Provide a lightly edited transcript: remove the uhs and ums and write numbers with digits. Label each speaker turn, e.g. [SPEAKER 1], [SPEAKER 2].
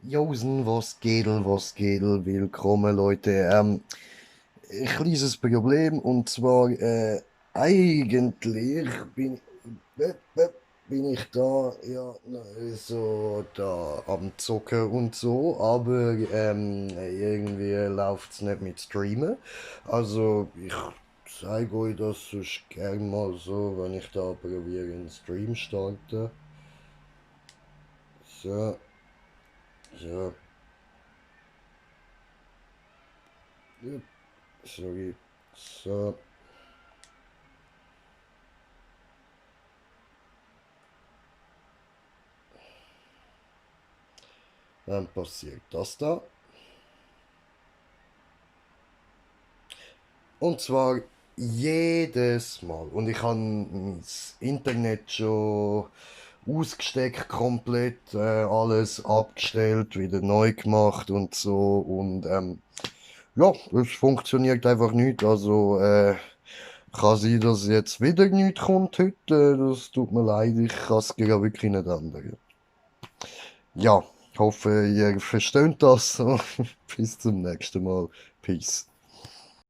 [SPEAKER 1] Josen, was geht, willkommen Leute. Ein kleines Problem und zwar eigentlich bin ich da ja so da am Zocken und so, aber irgendwie läuft's nicht mit Streamen. Also ich zeige euch das sonst gern mal so, wenn ich da probiere einen Stream starten. So, so, ja, sorry. So. Dann passiert das da. Und zwar jedes Mal. Und ich habe das Internet schon ausgesteckt, komplett alles abgestellt, wieder neu gemacht und so. Und ja, es funktioniert einfach nicht. Also kann sein, dass jetzt wieder nichts kommt heute. Das tut mir leid, ich kann es gerade wirklich nicht ändern. Ja, ich hoffe, ihr versteht das. Bis zum nächsten Mal. Peace.